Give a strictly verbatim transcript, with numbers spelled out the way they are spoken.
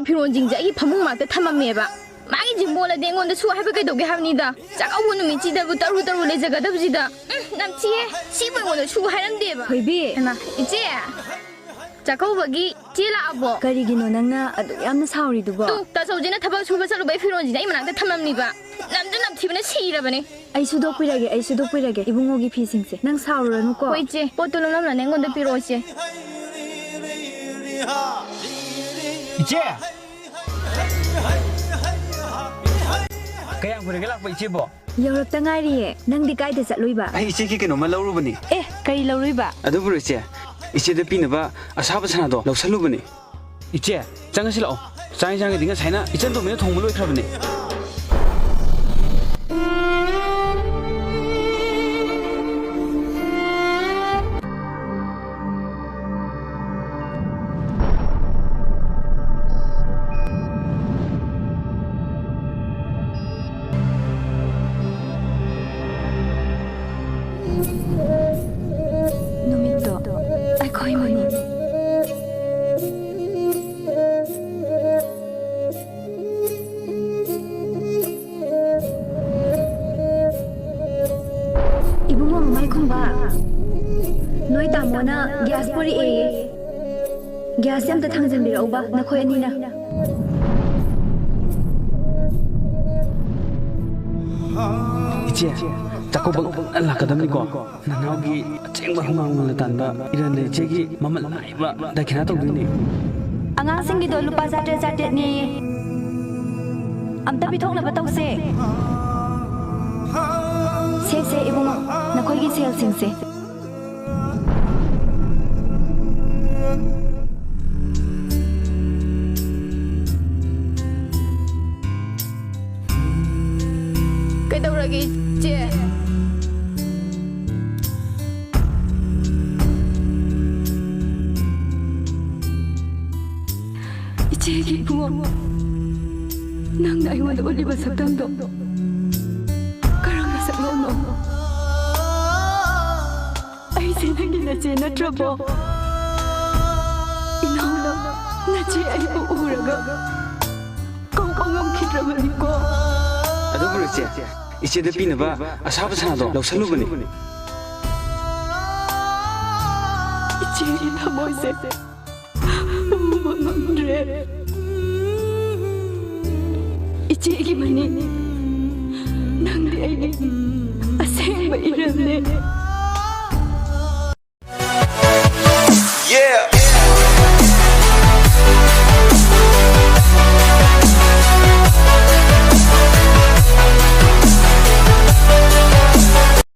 ꯐꯤꯔꯣꯟꯁꯤꯡꯁꯦ ꯑꯩꯒꯤ ꯐꯃꯨꯡ ꯃꯅꯥꯛꯇ ꯊꯝꯃꯝꯃꯦꯕ꯫ ꯃꯥꯒꯤ ꯖꯤꯝꯕꯣꯜ ꯑꯗꯤ ꯑꯩꯉꯣꯟꯗ ꯁꯨ ꯍꯥꯏꯕ ꯀꯩꯗꯧꯒꯦ ꯍꯥꯏꯕꯅꯤꯗ꯫ ꯆꯥꯛꯀꯧꯕ ꯅꯨꯃꯤꯠꯁꯤꯗꯕꯨ ꯇꯔꯨ ꯇꯔꯨ ꯂꯩꯖꯒꯗꯕꯁꯤꯗ꯫ ꯎꯝ, ꯅꯝꯊꯤꯌꯦ꯫ ꯁꯤꯕꯨ ꯑꯩꯉꯣꯟꯗ ꯁꯨ ꯍꯥꯏꯔꯝꯗꯦꯕ꯫ ꯊꯣꯏꯕꯤ꯫ ꯍꯩꯃꯥ, ꯏꯆꯦ꯫ ꯆꯥꯛꯀꯧꯕꯒꯤ ꯆꯦ ꯂꯥꯛꯑꯕꯣ? ꯀꯔꯤꯒꯤꯅꯣ ꯅꯪꯅ ꯑꯗꯨꯛ ꯌꯥꯝꯅ ꯁꯥꯎꯔꯤꯗꯨꯕꯣ? ꯇꯨ, ꯇꯥꯆꯧꯁꯤꯅ ꯊꯕꯛ ꯁꯨꯕ ꯆꯠꯂꯨꯕꯩ ꯐꯤꯔꯣꯟꯁꯤꯗꯤ ꯑꯩ ꯃꯅꯥꯛꯇ ꯊꯝꯃꯝꯂꯤꯕ꯫ ꯅꯝꯁꯨ ꯅꯝꯊꯤꯕꯅ ꯁꯤꯔꯕꯅꯦ꯫ ꯑꯩ ꯁꯨꯗꯣꯛꯄꯤꯔꯒꯦ, ꯑꯩ ꯁꯨꯗꯣꯛꯄꯤꯔꯒꯦ ꯏꯕꯨꯡꯉꯣꯒꯤ ꯐꯤꯁꯤꯡꯁꯦ꯫ ꯅꯪ ꯁꯥꯎꯔꯨꯔꯅꯨꯀꯣ꯫ ꯍꯣꯏ, ꯏꯆꯦ꯫ ꯄꯣꯠꯇꯣ ꯂꯣꯝꯂꯝꯂꯅꯤ ꯑꯩꯉꯣꯟꯗ ꯄꯤꯔꯛꯑꯣ, ꯏꯆꯦ꯫ ꯏꯆꯦ! ꯀꯌꯥꯝ ꯀꯨꯏꯔꯒꯦ ꯂꯥꯛꯄ ꯏꯆꯦꯕꯣ? ꯌꯧꯔꯛꯇ ꯉꯥꯏꯔꯤꯌꯦ꯫ ꯅꯪꯗꯤ ꯀꯥꯏꯗ ꯆꯠꯂꯨꯏꯕ? ꯑꯩ ꯏꯆꯦꯒꯤ ꯀꯩꯅꯣꯝꯃ ꯂꯧꯔꯨꯕꯅꯤ꯫ ꯑꯦ, ꯀꯔꯤ ꯂꯧꯔꯨꯏꯕ? ꯑꯗꯨꯕꯨꯔꯣ ꯏꯆꯦ, ꯏꯆꯦꯗ ꯄꯤꯅꯕ ꯑꯁꯥꯕ ꯁꯅꯥꯗꯣ ꯂꯧꯁꯜꯂꯨꯕꯅꯤ꯫ ꯏꯆꯦ, ꯆꯪꯉꯁꯤ ꯂꯥꯛꯑꯣ꯫ ꯆꯥꯛ ꯌꯦꯟꯁꯥꯡꯒꯤꯗꯤ ꯉꯁꯥꯏꯅ ꯏꯆꯟ ꯇꯣꯝꯕꯤꯅ ꯊꯣꯡꯕ ꯂꯣꯏꯈ꯭ꯔꯕꯅꯦ꯫ ꯅꯨꯃꯤꯠꯇꯣ ꯑꯩꯈꯣꯏ ꯃꯅꯤ꯫ ꯏꯕꯨꯡꯉꯣ ꯃꯃꯥꯏ ꯈꯨꯝꯕ, ꯅꯣꯏ ꯇꯥꯃꯣꯅ ꯒ꯭ꯌꯥꯁ ꯄꯨꯔꯛꯑꯦꯌꯦ꯫ ꯒ꯭ꯌꯥꯁꯁꯦ ꯑꯝꯇ ꯊꯥꯡꯖꯟꯕꯤꯔꯛꯎꯕ, ꯅꯈꯣꯏ ꯑꯅꯤꯅ꯫ ꯏꯆꯦ, ꯆꯥꯛꯀꯧꯕ ꯉꯟꯅ ꯂꯥꯛꯀꯗꯕꯅꯤꯀꯣ꯫ ꯅꯅꯥꯎꯒꯤ ꯑꯆꯦꯡꯕ ꯍꯨꯃꯥꯡ ꯃꯃꯜꯅ ꯇꯥꯟꯕ ꯏꯔꯟꯅ ꯏꯆꯦꯒꯤ ꯃꯃꯜ ꯅꯥꯏꯕ ꯗꯈꯤꯅꯥ ꯇꯧꯗꯣꯏꯅꯦ꯫ ꯑꯉꯥꯡꯁꯤꯡꯒꯤꯗꯣ ꯂꯨꯄꯥ ꯆꯥꯇ꯭ꯔꯦꯠ ꯆꯥꯇ꯭ꯔꯦꯠꯅꯦꯌꯦ꯫ ꯑꯝꯇ ꯄꯤꯊꯣꯛꯅꯕ ꯇꯧꯁꯦ꯫ ꯁꯦ, ꯁꯦ, ꯏꯕꯨꯡꯉꯣ, ꯅꯈꯣꯏꯒꯤ ꯁꯦꯜꯁꯤꯡꯁꯦ꯫ ꯀꯩꯗꯧꯔꯒꯦ, ꯏꯆꯦ? ꯏꯆꯦꯒꯤ ꯏꯕꯨꯡꯉꯣ, ꯅꯪꯅ ꯑꯩꯉꯣꯟꯗ ꯎꯠꯂꯤꯕ ꯁꯛꯇꯝꯗꯣ ꯀꯔꯝꯕ ꯁꯛꯇꯝꯅꯣ? ꯑꯩꯁꯦ ꯅꯪꯒꯤ ꯅꯆꯦ ꯅꯠꯇ꯭ꯔꯕꯣ? ꯏꯅꯥꯎꯅ ꯅꯆꯦ ꯏꯆꯦ ꯑꯩꯕꯨ ꯎꯔꯒ ꯀꯧꯕ ꯉꯝꯈꯤꯗ꯭ꯔꯕꯅꯤꯀꯣ꯫ ꯑꯗꯨꯕꯨ ꯏꯆꯦ, ꯏꯆꯦꯗ ꯄꯤꯅꯕ ꯑꯁꯥꯕ ꯁꯅꯥꯗꯣ ꯂꯧꯁꯜꯂꯨꯕꯅꯤ꯫ ꯏꯆꯦꯒꯤ ꯊꯃꯣꯏꯁꯦ ꯄꯨꯝꯕ ꯉꯝꯗ꯭ꯔꯦ꯫ ꯏꯆꯦꯒꯤ ꯃꯅꯤ, ꯅꯪꯗꯤ ꯑꯩꯒꯤ ꯑꯁꯦꯡꯕ ꯏꯔꯝꯅꯦ꯫